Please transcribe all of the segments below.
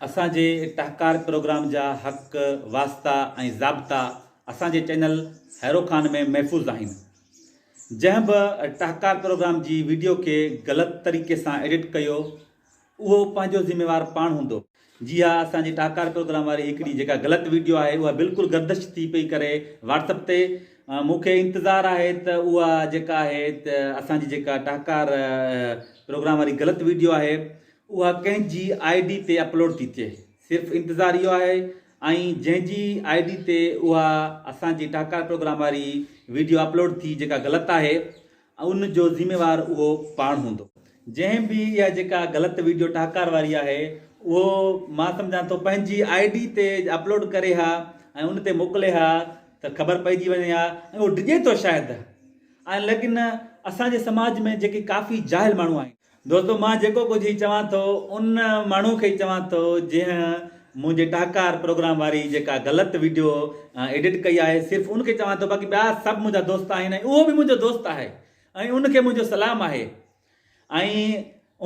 اسان جي ٽهڪار پروگرام جا حق، واسطا ۽ ضابطا اسان جي چينل هيرو خان ۾ محفوظ آهن. جنهن به ٽهڪار پروگرام جي ويڊيو کي غلط طريقي سان ايڊٽ ڪيو اهو پنهنجو ذميوار پاڻ هوندو. جي ها اسان جي ٽهڪار پروگرام واري هڪڙي جيڪا غلط ويڊيو آهي اها بلڪل گردش ٿي پئي ڪري واٽس اپ تي مون کي انتظار آهي ته اها جيڪا آهي ته اسان جي جيڪا ٽهڪار پروگرام واري غلط ويڊيو آهي اها ڪنهن جي I D تي اپلوڊ ٿي ٿئي صرف انتظار اهو آهي ۽ جنهن جي I D تي اها اسان جي ٽهڪار پروگرام واري ويڊيو اپلوڊ ٿي جيڪا غلط آهي ان جو ذميوار اهو پاڻ هوندو. جنهن به اها جيڪا غلط ويڊيو ٽهڪار واري آهي اهو مان سمجهان ٿو پنهنجي I D تي اپلوڊ ڪري ها ۽ ان تي موڪلي ها ته خبر پئجي وڃي ها ۽ اهو ڊڄي ٿو شايد ۽ ليڪن اسان جي سماج ۾ جيڪي ڪافي جاهل ماڻهو آهن. دوستو مان جيڪو ڪجهه هي چوان ٿو ان ماڻهو کي ئي چوان ٿو جنهن منهنجي ٽهڪار پروگرام واري جيڪا غلط ويڊيو ايڊٽ ڪئي آهي صرف ان کي چوان ٿو باقي ٻيا سڀ منهنجا دوست آهن ۽ اهو به منهنجو دوست آهي ۽ ان کي منهنجو سلام آهي ۽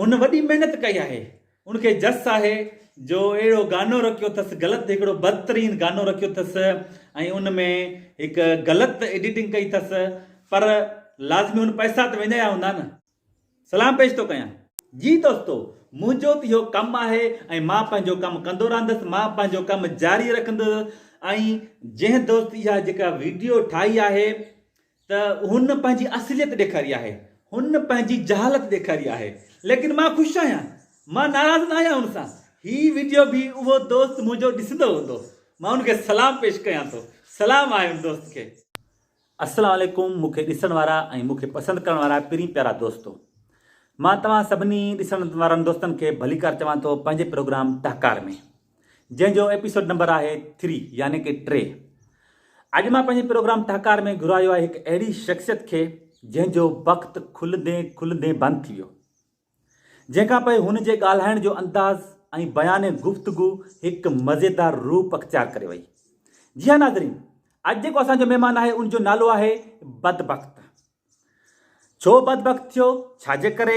هن وڏي محنت ڪئي آهي ان کي جس آهي جو اهڙو گانو رکيو اٿس غلط هڪڙو بدترين گانو رکيو اٿس ۽ ان ۾ هڪ غلط ايڊيٽنگ ڪئي اٿس پر لازمي هن پئسا ته وڃايا هوندا نه. سلام پيش ٿو ڪيان. جي دوستو منهنجو ته اهو ڪم آهي ۽ مان پنهنجو ڪم ڪندو رهندس مان پنهنجو ڪم جاري رکندس ۽ جنهن دوست اها جيڪا ويڊيو ٺاهي آهي ته هن پنهنجي اصليت ڏيکاري آهي هن پنهنجي جهالت ڏيکاري آهي ليڪن مان خوش آهيان مان ناراض نه آهيان هن سان هي ويڊيو به اهو دوست منهنجو ڏسندو هوندو مان ان کي سلام پيش ڪيان ٿو سلام آهي ان دوست کي. السلام عليڪم مون کي ڏسڻ وارا ۽ مون کي پسند ڪرڻ وارا پرين پيارا دوستو مان توهان سڀني ڏسڻ وارن دوستن کي ڀليڪار چوان ٿو پنهنجي پروگرام ٽهڪار ۾ جنهن جو ايپيسوڊ نمبر آهي ٿري يعني ڪي ٽي اڄ مان پنهنجي پروگرام ٽهڪار ۾ گهرايو آهي هڪ اهڙي شخصيت کي جنهن جو وقت کلندي کلندي بند ٿي ويو جنهن کان پوء هن جي ڳالهائڻ جو انداز ۽ بيان گفتگو هڪ مزيدار روپ اختيار ڪري وئي. جي ها ناظرين اڄ جيڪو اسان جو مهمان آهي ان جو نالو آهي بدبخت. ڇو بدبخت ٿيو؟ ڇا جي ڪري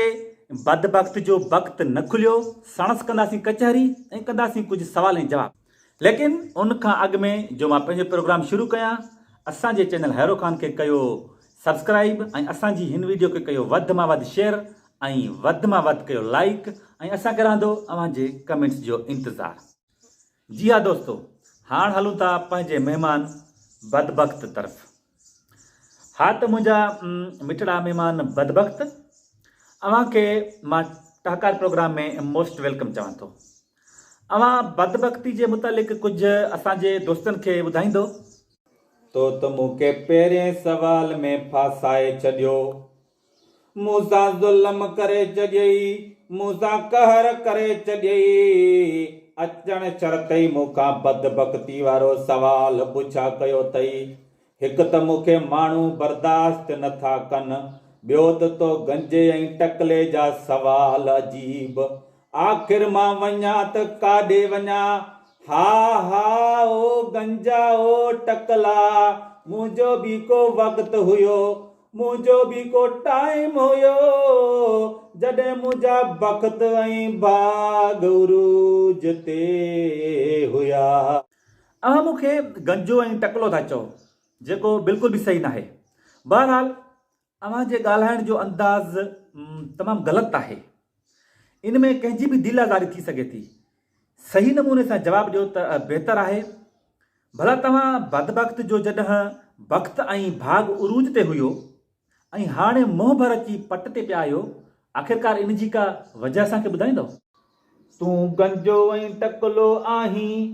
بدبخت جو بخت نه کليو؟ ساڻس ڪنداسين ڪچهري ۽ ڪنداسين ڪجهه سوال ۽ جواب. ليڪن ان کان اڳ ۾ جو مان پنهنجو پروگرام شروع ڪيان اسان جي چينل هيرو خان کي ڪيو سبسڪرائيب ۽ اسان جي هن ويڊيو کي ڪيو وڌ مان وڌ شيئر ۽ وڌ مان وڌ ڪيو لائيڪ ۽ اسان کي رهندو اوهان جي ڪمينٽس جو انتظار. جي ها دوستو هاڻ هلون ٿا پنهنجي مهمان بدبخت طرف. ها ته منهنجا مٺڙا مهمان بدبخت اوهان کي مان ٽهڪار پروگرام ۾ موسٽ welcome چوان ٿو. اوهان بدبختي جي متعلق ڪجهه اسان جي دوستن کي ٻڌائيندو؟ تو ته مون کي پهرين سوال ۾ ڦاسائي ڇڏيو. مون سان ظلم ڪري ڇڏيئي، مون سان قهر ڪري ڇڏيئي، اچڻ شرط ئي مون کان بدبختي وارو سوال پڇا ڪيو اٿئي. هڪ ته مون کي ماڻهو برداشت نه ٿا ڪن، ٻيو ته تو گنجي ۽ ٽڪلي جا سوال عجيب. آخر مان وڃان ته ڪاڏي وڃان؟ ها ها او گنجا او ٽڪلا، منهنجو به ڪو وقت هيو، منهنجو به ڪو ٽائيم هيو جڏهن منهنجا بخت ۽ ڀاڳ عروج تي هيا. اوهان مون کي گنجو ۽ ٽڪلو ٿا چئو جيڪو بلڪل به صحيح ناهي. بهرحال اوهان جي ڳالهائڻ جو انداز تمام غلط آهي. ان ۾ ڪنهن جي به دل آزاري ٿي سگهي ٿي. صحيح نموني سان جواب ڏيو ته بهتر آهي. ڀلا توهان بدبخت جو جڏهن بخت ۽ ڀاڳ عروج تي هيو ۽ هاڻي منهن ڀر اچي پٽ تي پيا آهيو، آخرڪار ان جي ڪا وجهه اسان کي ٻڌائيندؤ؟ تون گنجو ۽ ٽڪلو آهين،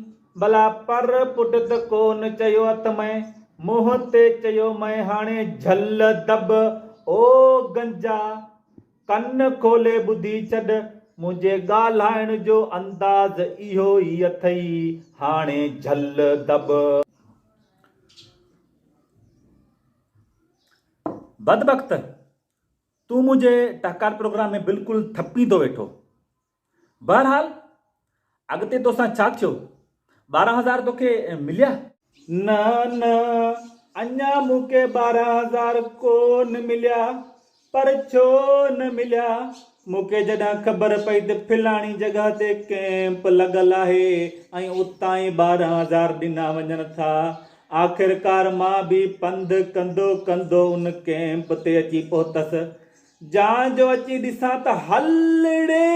ڀلا پر پٽ ته ڪو نه چيو اٿمئي، منهن تي چيومئي هاڻي جهل دٻ، او گنجا! ڪن کولي ٻڌي ڇڏ، منهنجي ڳالهائڻ جو انداز اهو ئي اٿئي، هاڻي جهل دٻ. بدبخت! تون منهنجي ٽهڪار پروگرام ۾ بلڪل ٿپيندو ويٺو. بهرحال اڳتي توسان ڇا ٿيو؟ 12 هزار توکي مليا؟ نه نه اڃا مون کي 12 هزار ڪو نه مليا. پر ڇو نه مليا؟ مون کي جڏهن خبر پئي ته فلاڻي جڳهه تي ڪئمپ لڳل آهي ۽ اتان ئي 12 هزار ڏنا وڃن ٿا. آخرڪار مان به پنڌ ڪندو ڪندو ان ڪئمپ تي اچي پهتس. جان جو اچي ڏسان ته هل ڙي!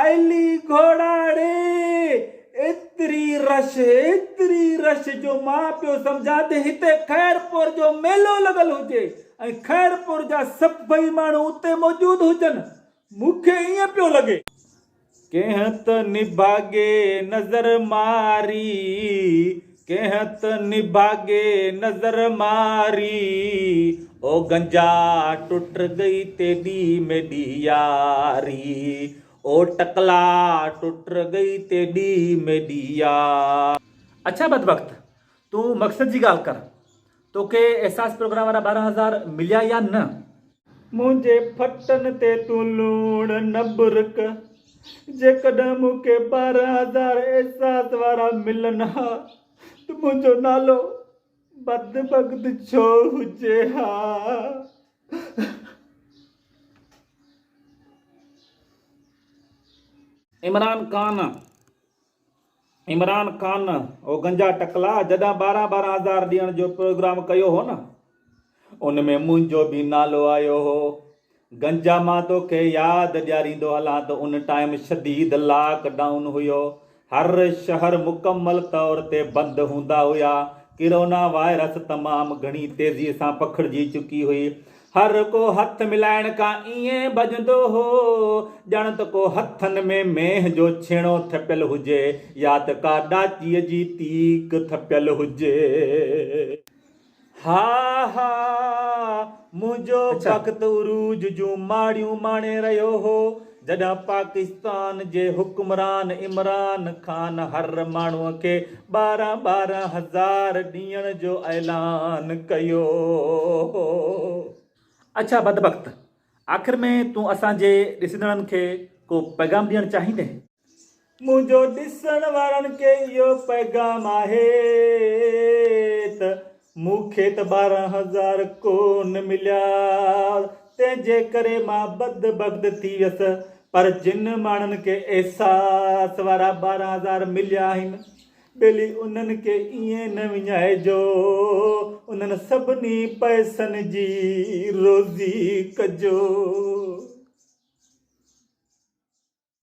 ائلي گهوڙا ڙي! ايتري رش، ايتري رش جو مان پيو سمجهان ته هتي خيرپور جو ميلو لڳل هجي. ۽ خيرپور جا سڀئي ماڻهو اتي موجود هجن، مون کي ائين پيو لڳي. ڪنهن ته نڀاڳي نظر ماري، ڪنهن ته نڀاڳي نظر ماري، او گنجا ٽٽ گئي تيڏي ميڏي ياري، او ٽڪلا ٽٽ گئي تيڏي ميڏي ياري. اڇا بدبخت! تون مقصد جي ڳالهه ڪر. توکي احساس پروگرام وارا 12 هزار مليا يا نه؟ منهنجي ڦٽن تي تون لوڻ نه ٻرڪ. جيڪڏهن مون کي 12 هزار احساس وارا ملن ها ته منهنجو نالو بدبخت ڇو هجي ها؟ عمران خان عمران خان او گنجا ٽڪلا جڏهن 12 12 هزار ڏيڻ جو پروگرام ڪيو هو نه ان ۾ منهنجو به نالو آيو هو گنجا مان توکي ياد ڏياريندو هلان ته ان ٽائيم شديد لاڪ ڊائون هيو هر شهر مڪمل طور تي بند هوندا هيا ڪرونا وائرس تمام گهڻي تيزي سان پکڙجي چڪي هئي هر ڪو هٿ ملائڻ کان ائين ڀڄندو هو، ڄڻ ته ڪو هٿن ۾ مينهن جو ڇيڻو ٿڦيل هجي يا ته ڪا ڏاچيء جي تيڪ ٿڦيل هجي. ها ها، منهنجو بخت عروج جون ماڙيون ماڻي رهيو هو، جڏهن پاڪستان جي حڪمران عمران خان هر ماڻهوء کي 12 12 هزار ڏيڻ جو اعلان ڪيو هو. اڇا بدبخت! آخر ۾ تون اسان جي ڏسندڙن کي ڪو پيغام ڏيڻ چاهيندين؟ منهنجو ڏسڻ وارن کي اهو پيغام آهي ته مون کي ته 12 هزار ڪو نه مليا، تنهن جي ڪري مان بدبخت ٿي ويس، پر جن ماڻهن کي احساس وارا 12 هزار مليا آهن، ٻيلي انهن کي ائين نه وڃائجو، انهن سڀني پئسن جي روزي ڪجو.